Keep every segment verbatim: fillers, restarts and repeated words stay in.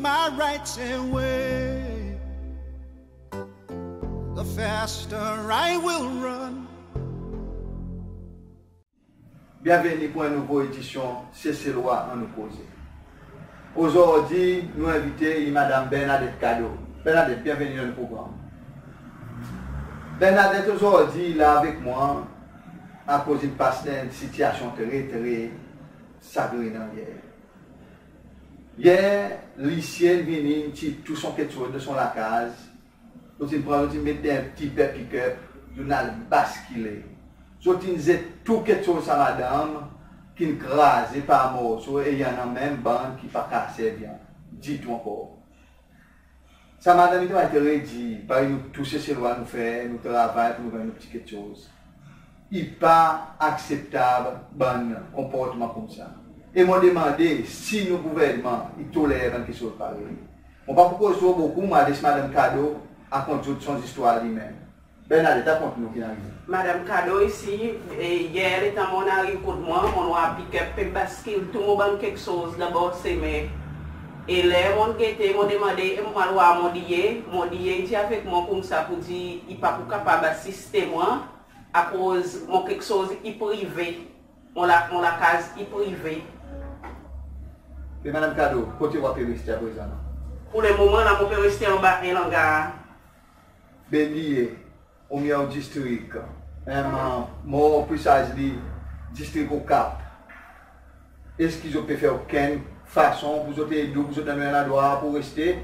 my rights away, the faster I will run. Byenveni pour en nouvo edisyon Seselwa Annou Koze. Ozordi nou envite i Madanm Bernadette Cadeau. Bernadette, byenveni dan nou progranm. Bernadette ozordi i la avek mwan akoz in pas dan en sitiyasyon tre, tre sagrenan yer. Yer, Lisyen in vini, in tir tou son keksoz dan son lakaz. Zot in pran, zot in met dan en pti pep pickup, zot in al baskile. Zot in zet tou keksoz sa madanm, ki'n kraze par morso, e i annan menm bann ki pa kapab servi ditou ankor. Sa madanm i travay tre dir, parey nou tou Seselwa nou fer, nou travay pour nou ganny nou pti keksoz. I pa akseptab bann konportman koumsa. E mon demande si nou gouvernman i toler bann keksoz parey. Mon pa pou koz tro bokou, mon a les Madanm Cadeau akont zot son zistwar li menm. Bernadette, rakont nou ki'n arive. Madanm Cadeau isi, e, yer letan mon ariv kot mwan, mon war pickup pe baskil tou mon bann keksoz dan bor semen. E ler mon gete, mon demande, e mon al war mon D A, mon D A i dir avek mwan koumsa pour dir i pa pou kapab asiste mwan, akoz mon keksoz i prive, mon la, mon lakaz i prive. E Madanm Cadeau, kote ou ape reste aprezan? Pour le moman la, mon pe reste anba en langar. Be li ye, ou menm distrik, em, more precisely, distrik Okap. Eski zot pe fer okenn fason pour zot ed ou, pour zot donn ou en landrwa pour reste?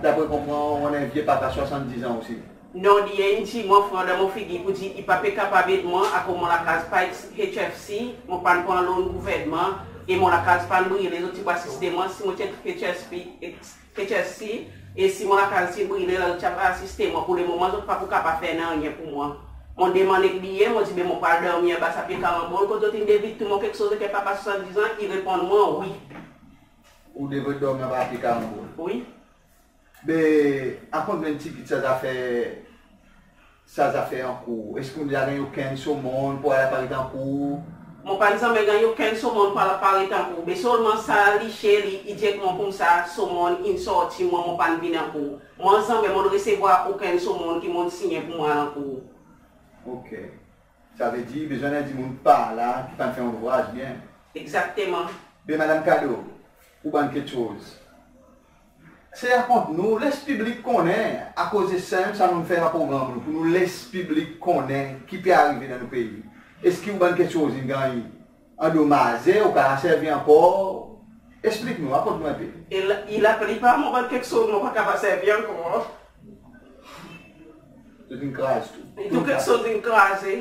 Dapre konpran, ou annan en vye papa swasanndiz an osi. Non, D A in dir mwan fran dan mon figir pour dir i pa pe kapab ed mwan, akoz mon lakaz pa ex-, H F C, mon pa'n pran loan gouvernman, e mon lakaz pa'n brile, zot ti pou asiste mwan si mon ti ex-, H F C, ex-, H F C, e si mon lakaz ti'n brile, la zot ti a pa asiste mwan. Pour le moman, zot pa pou kapab fer nanryen pour mwan. Mon demann ek D A, mon dir, be mon pou al dormi anba sa pye karanbol, kot zot in devit tou mon keksoz, ek en papa swasanndiz an, i reponn mwan wi. Ou devret dormi anba pye karanbol? Wi. Be, rakont mwan en pti bit sa zafer, sa zafer ankour. Eski ou'n deza ganny okenn somonn pour al aparet ankour? Mon pa'n zanmen ganny okenn somonn pour al aparet ankour. Be selman sa Lisyen li, i dir ek mwan koumsa somonn in sorti, mwan mon pa'n vin ankour. Mwan zanmen mon'n resevwar okenn somonn ki mon'n sinyen pour mwan al ankour. Ok. Savedir, bezwen annan dimoun par la ki pa'n fer louvraz byen. Egzakteman. Be Madanm Cadeau, pour bann keksoz. Se rakont nou, les piblik konnen, akoz se sa nou fer progranm nou, pour nou les piblik konnen ki pe arive dan nou pei. Eski ou bann keksoz in ganny andomaze, ou kapab servi ankor? Eksplik nou, rakont nou en pe. E la, e laplipar mon bann keksoz, mon pa kapab servi ankor. Tou in kraz tou. E tou keksoz in kraze.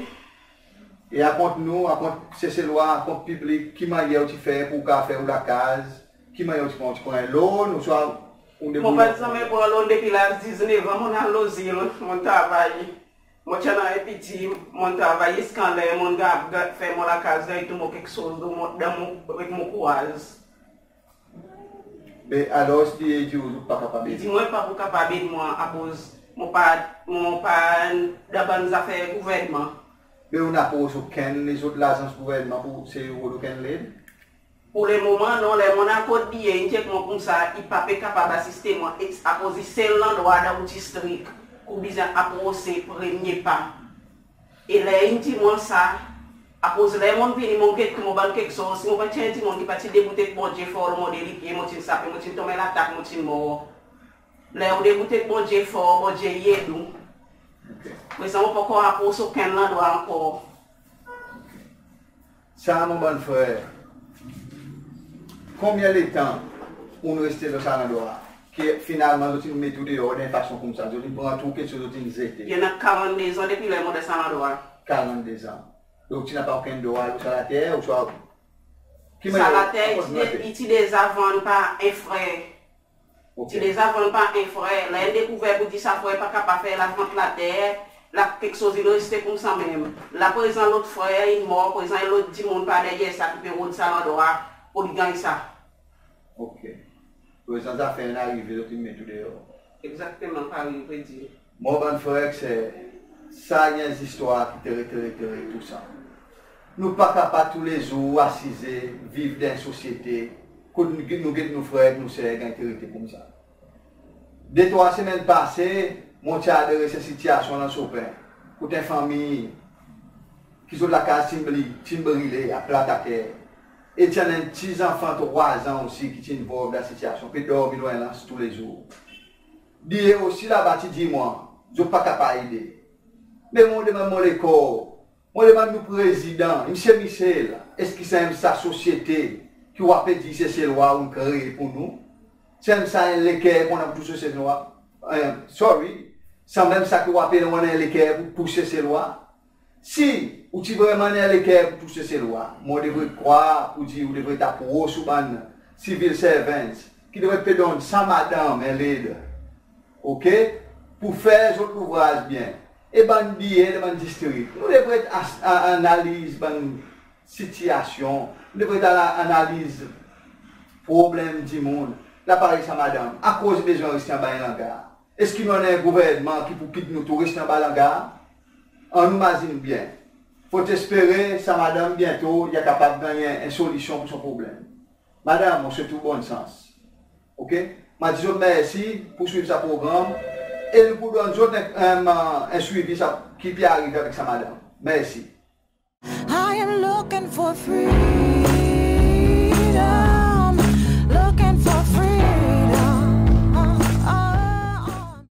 E rakont nou, rakont Seselwa, rakont piblik, ki mannyer ou ti fer pour ou kapab fer ou lakaz, ki mannyer ou ti pran, ou ti pran en loan, ouswa ou debrouy? Mon pa zanmen pran loan depi laz diznef an, mon'n al Lozil, mon'n travay. Mon ti annan en piti, mon'n travay ziska ler mon'n ganny, ganny fer mon lakaz, ganny tou mon keksoz dan mon, dan mon, avek mon kouraz. Be alors, li dir ou pa kapab ed ou? Li dir mwan pa pou kapab ed mwan, akoz mon pa, mon pa dan bann zafer gouvernman. Be ou'n apros okenn lezot lazans gouvernman pour sey rod okenn led? Pour le moman non, ler mon'n al kot D A, in dir ek mwan koumsa i pa pe kapab asiste mwan, e akoz i sel landrwa dan ou distrik ki ou bezwen aprose premye pa. E ler in dir mwan sa, akoz ler mon'n vini, mon'n get tou mon bann keksoz, si mon pa ti en dimoun ki pa ti debout ek Bondye for lo mon de lipye, mon ti'n sape, mon ti'n tonm en latak, mon ti'n mor. Ler ou debout ek Bondye for, Bondye i ed ou. Ok. Prezan mon pa ankor apros okenn landrwa ankor. Sa mon bann frer, konbyen letan ou'n reste dan sa landrwa, ki finalman zot in met ou deor dan en fason koumsa, zot in pran tou keksoz, zot in zete? I annan karannde zan depi ler mon dan sa landrwa. Karannde zan. Donk ti napa okenn drwa lo sa later, ouswa ki mannyer? Sa later i ti de-, i ti deza vann par en frer. Ok. Ti deza vann par en frer. La in dekouver pour dir sa frer pa kapab fer lavant later, la keksoz in reste koumsa menm. La prezan lot frer in mor, prezan en lot dimoun par deryer sa ki pe rod sa landrwa pour li ganny sa. Ok. Prezan zafer in arive, zot in met ou deor. Egzakteman, parey ou pe dir. Mon bann frer ek ser, sa i en zistwar ki tre, tre, tre tousan. Nou pa kapab toulezour asize, viv dan en sosyete Kot nou get nou frer ek nou ser ganny trete koumsa. De trwa semenn pase, mon ti adres en sitiyasyon Anse Aux Pins kot en fanmir ki zot lakaz ti'n bri-, ti'n brile, aplat ater. E ti annan en pti zanfan trwa zan osi ki ti envolve dan sitiyasyon, pe dormi lo en lans toulezour. Dir osi laba ti dir mwan zot pa kapab ede. Me mon demann mon lekor, mon demann nou Prezidan, Msye Michel, eski sanmenm sa sosyete ki ou a pe dir Seselwa ou'n kree pour nou? Sanmenm sa en leker ki ou annan pour tou Seselwa? Sorry, sanmenm sa ki ou a pe annan en leker pour tou Seselwa? Si ou ti vreman annan en leker pour tou Seselwa, mon devret krwar pour dir ou devret apros ou bann civil servants ki devret pe donn sa madanm en led, OK, pour fer zot louvraz byen. E bann DA dan bann distrik, nou devret analiz bann sitiyasyon, nou devret analiz problenm dimoun. La parey sa madanm, akoz i bezwen reste anba en langar? Eski nou annan en gouvernman ki pour kit nou tou reste anba langar? Annou mazin byen. Fotespere sa madanm byento i a kapab ganny en solisyon pour son problenm. Madanm, mon swet ou bonn sans. OK? Mon dir zot mersi pour swiv sa progranm e nou pou donn zot en, en, en swivi sa ki pe arive avek sa madanm. Mersi. I am looking for freedom.